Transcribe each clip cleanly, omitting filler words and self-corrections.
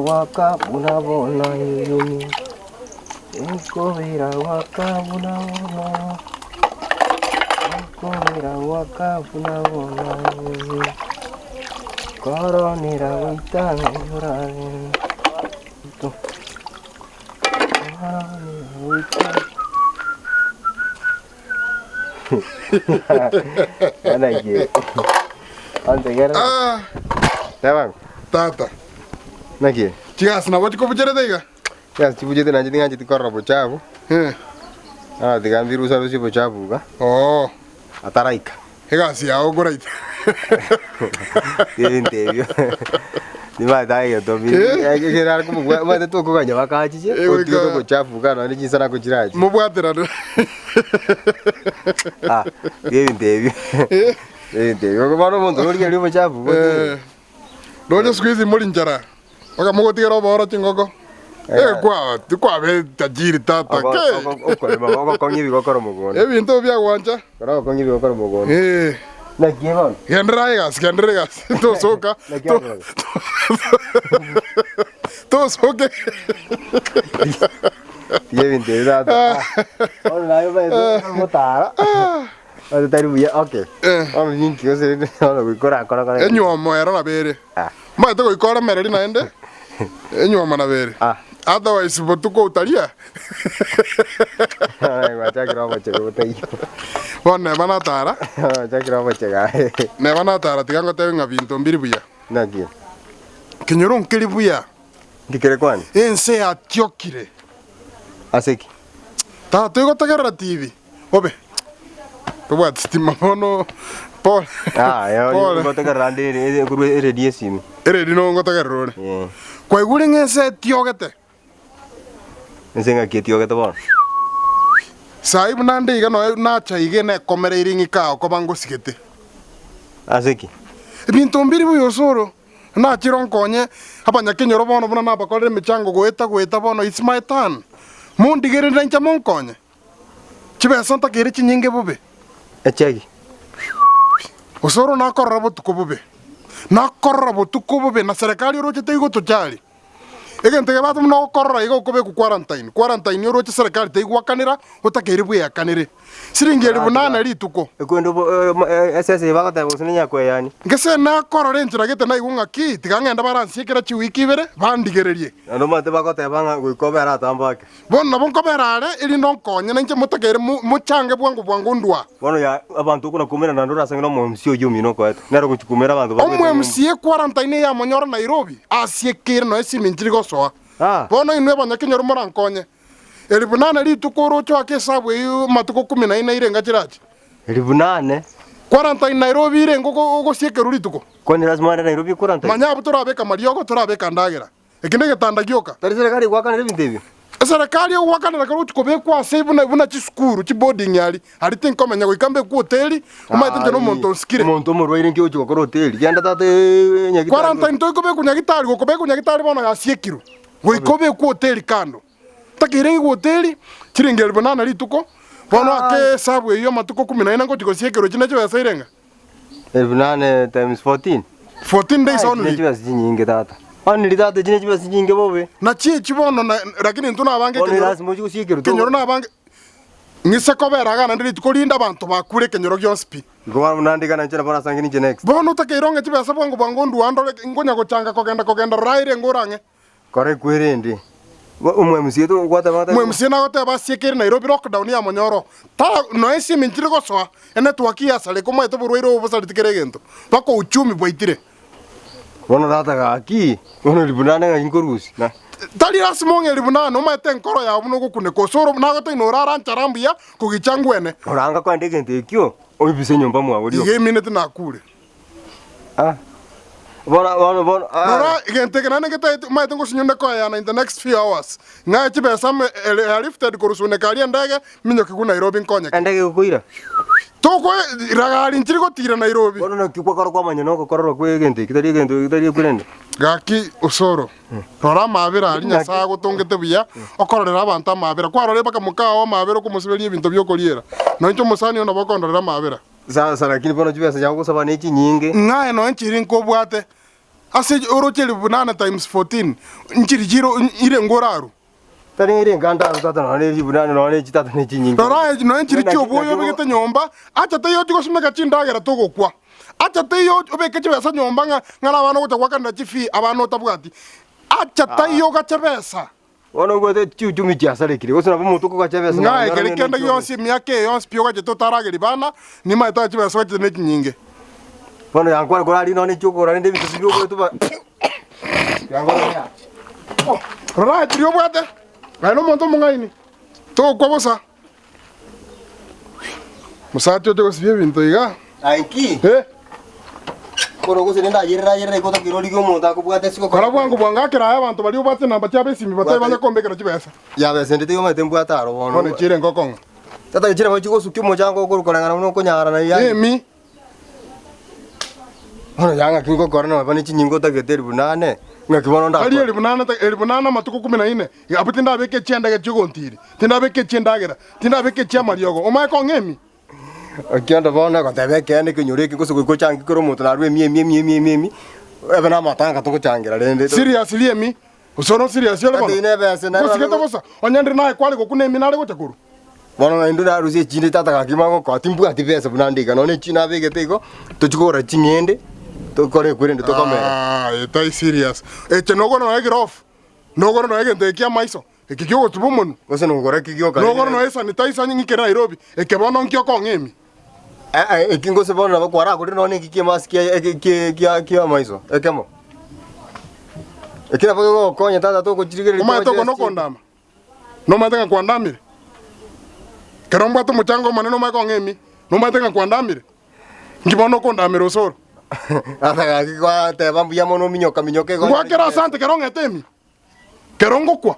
waka buna bono yumi. Ekobera waka buna bono. Ekobera waka buna bono yumi. Koronera goita ng'orare. Koronera goita. Ah, Teba, tata naki? chigasi nabo chikobucherete iga Chigasi chibuchete nainche ting'ancheti korora bochafu. Eh, Ah, tiga mbirusa rusie bochafu iga. oo Ataraika. Egasi yao okoraite. Ebinto ebio nimanyete aye egetomi Eh? ekero are komobua omanyete tokoganya bakachiche Eh, otige goika- togochafuka nonye chinsana chirache Mobwaterane. Ah, ebinto ebio Eh, ebinto ebio bono omonto norigereria obochafu eh. Roche siku hizi mori nchara. Mpaka mogotigera obooro chingoko. Eh, kwa tikwabe tajiri tata. Oko- Ke. oko- okorema ogokong'ia ebigokoro mogondo Ebinto biagwancha. Kora ogokong'ia ebigokoro mogondo Eh. naki bono Genderera egasi, genderera egasi. Tosoka. Naki To- agoka? Tosoke. Tiga ebinto ebi tata Ah, bono naye omanyete ogotara Bono tari buya okay Eh. bono ninki gose rende bono goika orakora kora Enywomo ero nabo ere. Ah. Omanyete goika oremereri naende, enywomo nabo ere. Ah. Otherwise botuko otaria. Gwachakire obochege botaiyo. Bono neba natara, Gwachakire obochege aye. neba natara tiga ngotebe ng'a binto mbiri buya. Naki? Kenyoro nkeri buya, Nki kere kwani? ense yatiokire. Ase ki? Tata toigotegerera TV, bobe. Tobwati stima bono pole. Ah, ya Pole. ngotegerera ande ere ere korwa eredio esimi. Eredio no ngotegerera ore. Eh. Kwaigure ng'a ense etiogete. Ense ng'aki etiogete bono. Sai buna nde iga noe nacha iga nekomereire ng'ike ao koba ngosigete. Ase ki? Ebinto mbiri buya osoro. Nachire onkonye abanyakenyoro bono buna nabakorera emechango goeta goeta bono it's my turn. Mondigerere inche monkonye. Chibesa ntakeire chinyinge bobe. Echegi. Osoro nakorora botuko bobe. Nakorora botuko bobe na serikali oroche teigotochari. Egento ekebato buna ogokorora iga okobekwa quarantine. Quarantine oroche serikali teigwakanera otakeire bweakanere. Siringi elifu nane rituko. Ekwende obo esese eye bagoteba gose nenyakweyani. Gese nakorora enchera gete naigwe ng'aki, tiga ng'ende baransie kera chiwiki ibere, bandigererie. Naende omanyete bagoteba ng'a goika obere atambe ake. Bono nabo nkobera are, erinde onkonye, nainche motakeire mochange bwango bwango ndua. Bono ya abanto okona koumera naende orasange na omo-MC oyio omino okoete, nere ogochia koumera abanto barwete Omo MC equarantine eyamonyora Nairobi, asiekeire nonya esimi nchiri gosoa. Bono inwe abanyakenyoro morankonye. Elifu nane rituko oroche oake esabu eyio amatuko kumi na ine irenga chirache. Elifu nane. Quarantine Nairobi irenga ogosiekerwa rituko. Kwani lasima aende Nairobi quarantine? Manya abwo torabeka amariogo, torabeka endagera. Eke negetanda gioka. Tari serikali egwakanera ebinto ebio? Eserekari egwakanera kero gochia kobekwa ase buna buna chisukuru, chiboarding aria, aria tinkomenya goika mbekwe hoteli, omanyete inche nomonto nsikire. Omonto omorwaire nki ogochia gokora hoteli? Genda tata nyagitari. Quarantine toikobekwa nyagitari, gokobekwa nyagitari bono yasiekirwe, goika obekwe hoteli kando. Takeire ng'igwe hoteli, chiringi elfu nane rituko, bono ake esabu eyio amatuko kumi na ine ngochia gosiekerwa echi ne chibesa irenga? Elfu nane times 14. 14 days Ai, only. chine chibesa chinyinge tata. Only tata chine chibesa chinyinge bobe. Nachi echi bono na lakini intwe nabange Bono ekenyoro lasima ochie gosiekerwa ekenyoro nabange ng'ise kobera iga naende rituko rinde abanto bakure ekenyoro gionsi pi. Igo bono buna ndika nainche nabo nasange ninche next. Bono otakeire ong'e chibesa bwango bwango ndua ndore ngonya gochanga kogenda kogenda rora ere ngore ang'e. Kora ekwerende. Omo-MC gwateba ng'a Omo-MC nagoteba asiekeire Nairobi lockdown ya monyoro ta nonya esimi nchire gosoa enetwork yasareka omaete oborwaire obo bosareti kera egento mpaka uchumi bwaitire. Bono tata gaki, bono elifu nane ng'aki nkorusia na. Tari lasima ong'e elifu nane omaete enkoro yao buna ogokuneka ose ore nagotebi norara nchara mbuya kogicha ngwene. Oranga kwenda egento ekio, oibise nyomba mwao rioka. Iga emineti nakure. Ah. Bono, bono, bono, ah. Rora, egento eke naende ngetaeti, omanyete ngosinyunde koeyana in the next few hours. Ng'ae chibesa ime ere airlifted korwa Suneka aria endege, minyoke Nairobi nkonyeke. Endege egokoira. Tokoe ragari nchiri gotira Nairobi. Bono naki gwakora kwamanya na ogokorerwa kwa egento eki, tari egento tari ekwerende. Gaki osoro, rora amaabera aria Nyasae agotongete buya, okororera abanto amaabera. Kwarorire mpaka mokao amaabera okomosiberia ebinto bi'okoriera. Noinche omosani oo nabo okondorera amaabera. Sasa lakini bono chibesa chiao gosaba ne chinyinge. Ng'aye nonya nchiri nkobwate. Ase oroche elifu nane times 14, nchiri chire ire ngorarwe. Tari ng'a ere enka tata nonya ne ribu nane nonya ne chitata ne chinyinga. Rora aye nonya nchiri chi'oboyo obegete nyomba, acha taiyo ochie gosimeka chindagera togokwa. Acha taiyo obeke chibesa nyomba ng'a ng'a nabana ogocha goakanera chifee abana otabwati. Acha taiyo ogache besa. Bono obwate chiuchumi chiasarekire, gose nabo omonto okogacha ebesa Ng'a ekere kende gionsi emiaka eye yonsi pi ogachete otarageria bana, nimaete ogache chibesa ogachete ne chinyinge. Bono yankwana korari nonya ne chiokogora rende ebinto ebi biogoetuba. Yankwana ya. Rora aye chiria obwate, aye nomonto omong'aini, togokwa bosa. Mosati oche gosibia ebinto iga. Aye ki? Eh, Bono gose rende ayerere ayerere igo otakire origie omonto akobwate ase kora gokora. bwango bwango akera aye abanto baria obwate chinamba chiabo esimi batabe banya kombekera chibesa. Yabesa ende teiyo omanyete mbwate aro bono. Bono echire engoko ng'a. Tata echire nabo chigosukia omochango okorwa koreng'ana buna okonyara na yaani. Emi. Bono ya ng'aki ngokora noba ne chinyinga otagete elifu nane, ng'aki bono Tari ndakore? elifu nane ta elifu nane amatuko kumi na ine, abwo tindabeka echiendege chi'ogontiiri, tindabeka echi'endagera, tindabeka echi'amariogo, omanye kong'a emi? Okiondo bono egoteba ekeene ekenyoro eke gose goika ochange kera omonto narue emi emi emi emi emi emi, ebe na amatanga togochangera rende. Seriously emi? Gose ore serious ore bono? Tata ine ebese nere Ngosigete bosa, onye ndire naye kware gokuna emi nare gocha korwa. Bono naende narusia echinde tata gaki magokoa timbwati besa buna nde iga nonya echi nabegete igo tochi kogora ching'ende tokore ekwerende tokomere. Ah, etai serious. Eche nogore nonya egirofu, nogore nonya egento eke ki'amaiso, eke ki'ogotuba omonwe. Gose nogora eki gioka Nogore nonya esanitizer ng'ike Nairobi, eke bono nki okong'a emi. Eh, eh, eki gose bono nabo kwaragorire nonya eki ki'emask kia eki kie kia ki'amaiso ekemo. Eki nabo kegogokonya tata togochirigereria Omanyete oko togochia nokondama, nomanyete ng'a kwandamire? Ekero mbwate omochango omonene omanye kong'a emi, nomanyete ng'a kwandamire? Inki bono okondamera osoro? Asa gaki gwateba mbuya mono ominyoka minyoka igo. Ngwakera asante kero ong'ete emi, kero ngokwa.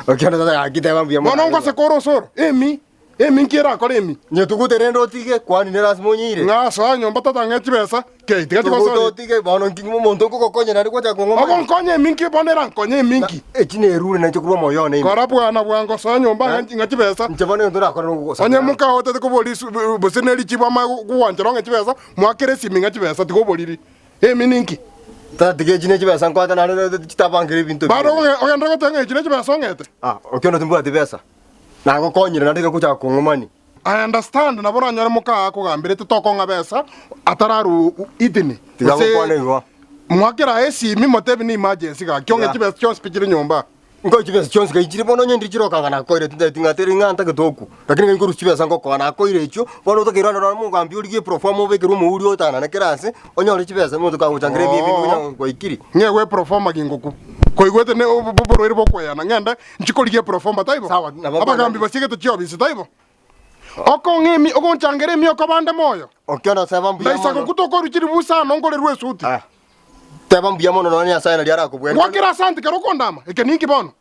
Okiona tata gaki teba mbuya mono. Bono ngoseka ore osoro, emi, emi nki erakore emi? Nyetugute rende otige, kwani nere ase monyeire. Ng'a asoa nyomba tata ng'e chibesa, kei, tiga Tugute chigosoria. otige, bono nki omonto okogokonya naende gwachaka kong'omania. Ogonkonya emi nki bono erankonye emi nki? Echi nerure nainche korwa omoyo one ime. Kora bwana bwango soa nyomba ng'a ng'a chibesa. Inche bono egento ndakore nogogosabera. Onye mokaotete kobori isu gose ne richibu amaye gogwanchera ong'e chibesa, moakere esimi ng'a chibesa tiga oboriri. Emi ninki? Tata tiga echi ne chibesa nkoete naende chitabangire ebinto Bado ebinge. ogenderere goteba ng'a echi ne chibesa ong'ete? Ah, okio timbwati besa. Nagokonyire naende tiga gochaka kong'omani. I understand nabo oranyore moka akogamberete tokong'a besa atararwa idhini Tiga gose gokwana igo. mwakera aye esimi motebi ne emergency gaki ong'e Tiga. chibesa chionsi pi chire nyomba. Nkoe chibesa chionsi kai chire bono onye ndiri chirokanga nakoire tintageti ng'a teri ng'a ntagete okwo. Lakini ng'a nkorusia chibesa ngokoa nakoire echio, bono otakeire ande nonye omogambi origie eproforma obekerwe omouri otanane kera ase, onyore chibesa omonto kagochangera ebi ebi Oo. onya gwaikiri. Ng'egwe eproforma gingoku koigwete ne oborwaire bokoeyana ng'ende nchikorigia eproforma taibo? Sawa, nabo Abagambi basiegete chiofisi taibo? Okong'a emi ogonchangera emioko bande moyo. Okiona seba mbuya Ndaisa mono. gokuta okorwa chiribu isano nkorerwe esuti. Ah. Teba mbuya mono nonya Nyasae naria arakobwene. Gwakera asante kero okondama, eke ninki bono?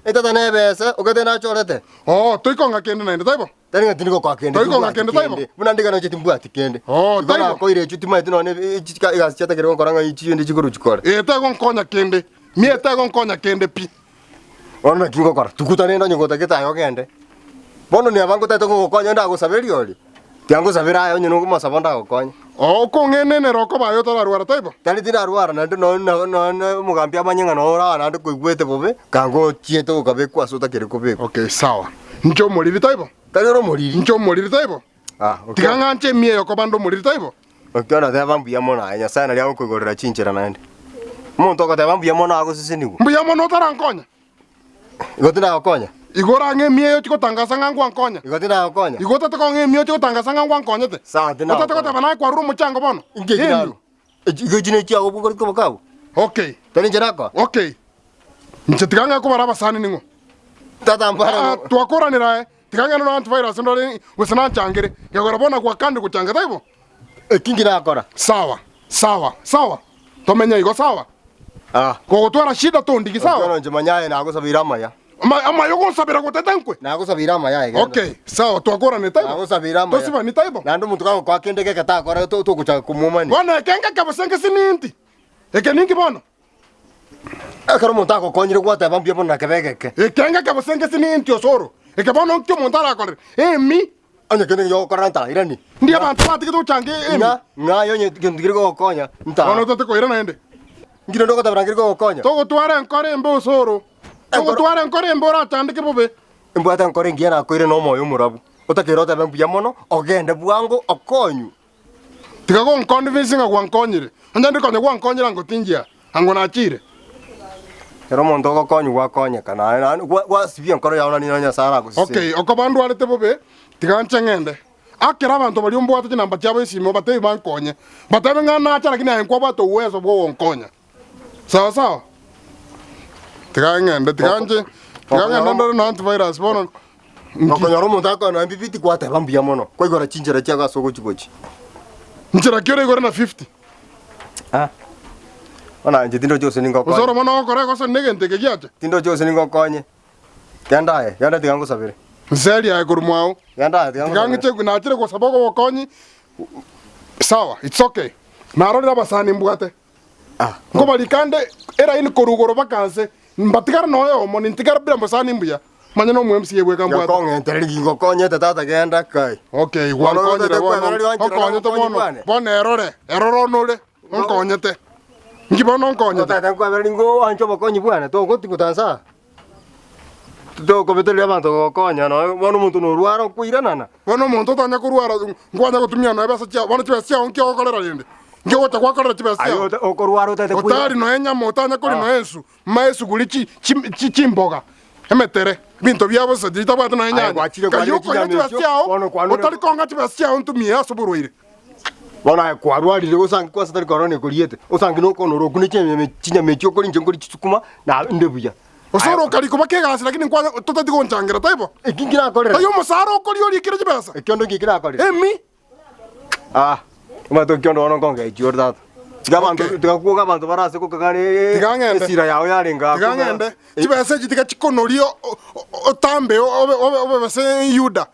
Etata nebese, ogete nachorete. Oo, toikong'a kende naende, taibo? Tari ng'a tindi gokoa kende, Toikong'a timbwati kende, taibo? kende. Buna ndigana inche timbwati kende. Oo, Igo taibo? nakoire echio timaeti nonya echi egasi chiatakire gokora ng'a echi ende chikorwa chikore. Ee, tegonkonya kende. Mie tegonkonya kende pi. Bono naki ngokora? Tuguta rende onye gotagete aye ogende. Bono niaba ngotagete kogokonya ndagosaberie oria? Tiangosabera aye onye nokomosaba ndagokonye. Oo, okong'enenera okoba aye otararwara, taibo? Tari tindarwara naende nonya nonya omogambi amanye ng'a noo ore naende koigwete bobe, kanga ochiete okabekwa ase otakeri kobekwa. Okay, sawa. Inche omoriri, taibo? Tari ore omoriri. Inche omoriri, taibo? Ah, okay. Tiga ng'anche emiya okoba nde omoriri, taibo? Okiona teba mbuya mono aye, Nyasae naria agokoigorera chinchera naende. Omonto ogoteba mbuya mono agosesenigwa. Mbuya mono otarankonya. Igo tinagokonya. Igo orang'e emiya eyo ochie gotangasa ng'a ngwankonya. Igo tinagokonya. Igo otete kong'a emiya ochie gotangasa ng'a ngwankonyete. Sawa, tinagokonya. Otete goteba naye kwarure omochango bono. Inki eki Emi. narwa? Echi- Igo echi nechiago obwo korika obokabu? Okay, Tari inche nakoa? okay. Inche tiga ng'e kobara abasani ning'o? Tata mbare Ah, twakoranera aye. Tiga ng'ende na antivirus ndore gose nanchangere. Gekogera bono gwakandire gochanga taibo? Eki nki nakora? Sawa, sawa, sawa. Tomenye igo sawa. Ah. Kogotwara shida tondigi sawa. Okiona inche manya aye nagosabeire amaya. Ama, amaya ogonsabera gotete nkwe. Nagosabeire amaya aye genda. Okay, sawa twakoranire taibo. Nagosabeire amaya. Tosibani taibo. Naende omonto kagokoa kende geke takora to- togochaka komwomania. Bono eke ngeke bosa ngesinindi. Eke ninki bono? Ekero omonto agokonyire gwateba mbuya mono na kebe egeke. Eke ngeke bosa ngesinindi osoro. Eke bono nki omonto arakorere? Emi. Onye kende giogokora ntairani. Ndi abanto batigete gochanga emi. Ng'a ng'a aye onye gento kere gogokonya ntaa. Bono tote koira naende. Nki rende ogotabera nkeri kogokonya? Togotwara enkoro embe osoro. Togotwara enkoro embe orachandeke bobe. Embwate enkoro engiya nakoire nomoyo omorabu. Otakeire otebe mbuya mono, ogende bwango okonywe. Tiga gonconvince ng'a gwankonyire. Onye ndi konya gwankonyire ango tinchia, ango nachire. Ekero omonto ogokonywa gwakonyeka, naye naende gwa- gwasibia enkoro yao nari na Nyasae aragosesenie. Okay, okoba ndwarete bobe, tiga nche ng'ende. Akera abanto baria ombwate chinamba chiabo esimo obatebi bankonye. Batebe ng'a nacha lakini aye nkwabwate ouwezo bwa ogonkonya. Sawa sawa? Tiga ng'ende, tiga nche, tiga ng'ende ndore na antivirus bono. Nki? Okonyora omonto akoenora mbibiti gwateba mbuya mono, kwaigora chinchera chiago ase ogochi gochi. Nchera ki oraigore na 50? Ah. Bono inche tindochi gose ningokonye. Gose ore bono ogokora egosani na egento eke giacha? Tindochi gose ningokonye. Genda aye, genda tiga ngosabere. Nseri aye korwa mwao. Genda aye tiga Tiga ngosabere. ng'iche nachire gosaba obokonyi. Sawa, it's okay. Narorire abasani mbwate. Nkobarika nde eraini korwa igoro mpaka nse, mbatigare noyomo, nintigare bila mosani mbuya, manye nomo MCA bweka mbwate. Ngokong'entereri ngokonyete tata genda kai. Okay, Bono gwankonyire otete bono, kwebereria wanchera onkonyete obokonyi bono, bwane. bono erore, erore onore, onkonyete. Nki bono onkonyete? Otete nkwebereria ngoanche obokonyi bwane, togotingotansa. Tokobetereria abanto gokonya nonya bono omonto norwara okoiranana. Bono omonto otanya korwara nkwanya gotumia nonya ebesa chiao, bono chibesa chiao nki ogokorera rende? Nki ogocha gwakorera chibesa Aye chiao? ota- okorwara otete koira- Otari nonya enyama, otanya koria nonya ensu, mma esuguri chi- chi- chi- chimboga, emetere, ebinto bia bosa ritabwati nonya Aye enyanya. gwachire Kayio kwarire okoira chinyama chibesa echio, chiao, bono kwanure- otari kong'a chibesa chiao ntumie ase oborwaire. Bono aye kwarwarire osange kwansa tari korona ekoriete, osange nokonora okune chinyama chinyama echio okori inche nkori chisukuma na inde buya. Gose ore okarikwa baka egasi lakini nkwanya totati gonchangera, taibo? Eki nkirakorere. Taiyo omosara okoria orikire chibesa. Ekiondo nki kirakorere? Emi. Ah, omanyete ekiondo bono nkongechi ore tata. Tiga abanto Okay. tiga kwoga abanto bare ase gokagana Tiga ng'ende. esira yao yarenge Tiga akwo. ng'ende. Chibesa echi tiga chikonorie o- o- otambe obe obe obe bese Yuda.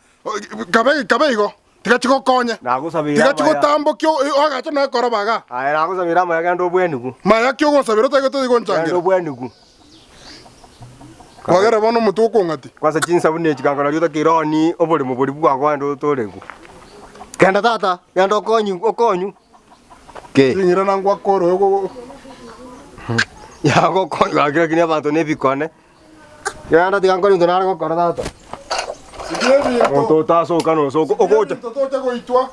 Kabe kabe igo. Tiga chigokonye. Nagosabeire Tiga amaya. chigotambokie oagache nekoroba iga. Aye nagosabeire amaya genda obwenigu. Maya ki ogonsabera otagete Genda gonchangera. obwenigu. Kwagera bono omotwe okong'atia. Kwanza chinsabuni echi kango nario otakeire oonie oboremo boria bwago aende otoregwe. Genda tata, genda okonyu okonyu. Kei. Ring'ina nangwakore oyo go. Yago okonyu gaki lakini abanto na ebikone. Genda tiga nkore into nare gokora tata. Omonto otasoka nosoka ogocha Ebinto toche goitwa.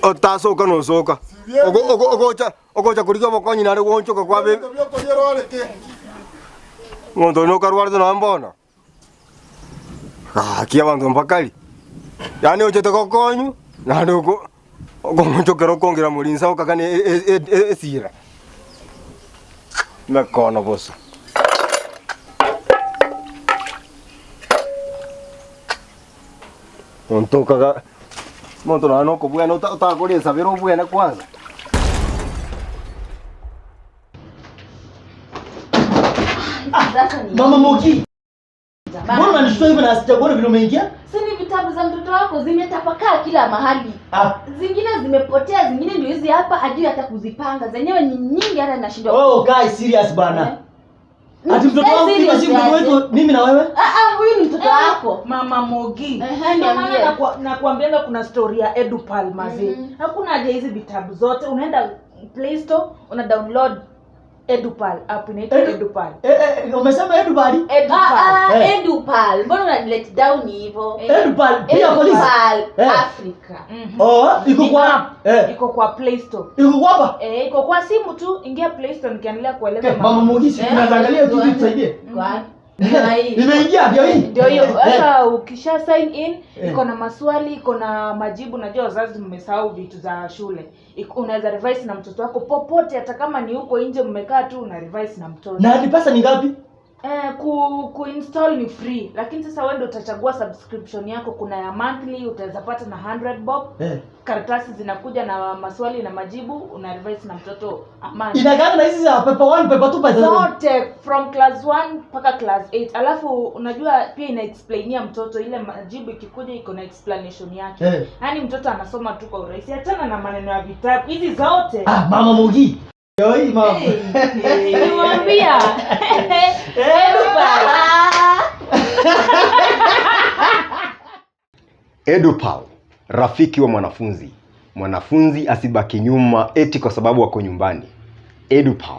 otasoka nosoka Ogo- ogo- ogocha ogocha korigia obokonyi nare goonchoka kwabe Ebinto biokoria erwarete. omonto oyo nokarwarete nonya mbono. Gaki abanto mbakari, yaani ochete gokonywa naende oko okomochokera okongera morinsa okakane e- e- e- esira. Mekono bosa. Monto okaga monto nonya na okobwena ota otakora esabera obwene kwanza. Sasa ni Mama Moki, mbona unanishtua hivyo na sijakuona vile umeingia? si ni vitabu za mtoto wako zimetapakaa kila mahali, Ah, zingine zimepotea, zingine ndio hizi hapa, hajui hata kuzipanga. Zenyewe ni nyingi, hata nashindwa. oh, guys, serious bana. Ati mtoto Eh, wangu serious kila siku mtoto aje. wetu mimi na wewe? Ah, ah, huyu ni mtoto wako. Mama Mogi. Ehe, Ndio maana niambie. nakuambianga kuna story ya Edupal mazee. Mhm. Hakuna haja hizi vitabu zote. Unaenda Play Store, una download Edupal app inaitwa Edupal. Eh, eh, umesema Edupal? Edupal. Ah, ah, Eh. Edupal. Mbona unanilet down hivyo? Edupal pia polisi. Edupal Eh. Africa. Mhm. Oh, iko Ni kwa app. eh, Iko kwa Play Store. iko kwa hapa. Eh, iko kwa simu tu, ingia Play Store nikiendelea kueleza Okay, Mama Mogi, si Eh, tunaweza angalia kitu tuanze. tusaidie. Kwa Ndio hii. Imeingia ndio hii. Ndio hiyo. Eh, Sasa ukisha sign in Eh. iko na maswali, iko na majibu. Najua wazazi mmesahau vitu za shule. Unaweza revise na mtoto wako popote, hata kama ni huko nje mmekaa tu, una revise na mtoto. Na ni pesa ni ngapi? Eh, ku kuinstall ni free, lakini sasa wewe ndio utachagua subscription yako. Kuna ya monthly utaweza pata na 100 bob. Eh. Karatasi zinakuja na maswali na majibu, una revise na mtoto amani Inakana na hizi za paper 1, paper 2, paper 3. zote from class 1 mpaka class 8. Alafu unajua pia ina explainia mtoto ile majibu ikikuja iko na explanation yake. Eh. Yaani mtoto anasoma tu kwa urahisi, achana na maneno ya vitabu hizi zote. Ah, Mama Mogi. Ndio hii mama. Niwaambia. Edupal. Edupal, rafiki wa mwanafunzi. Mwanafunzi asibaki nyuma eti kwa sababu ako nyumbani. Edupal.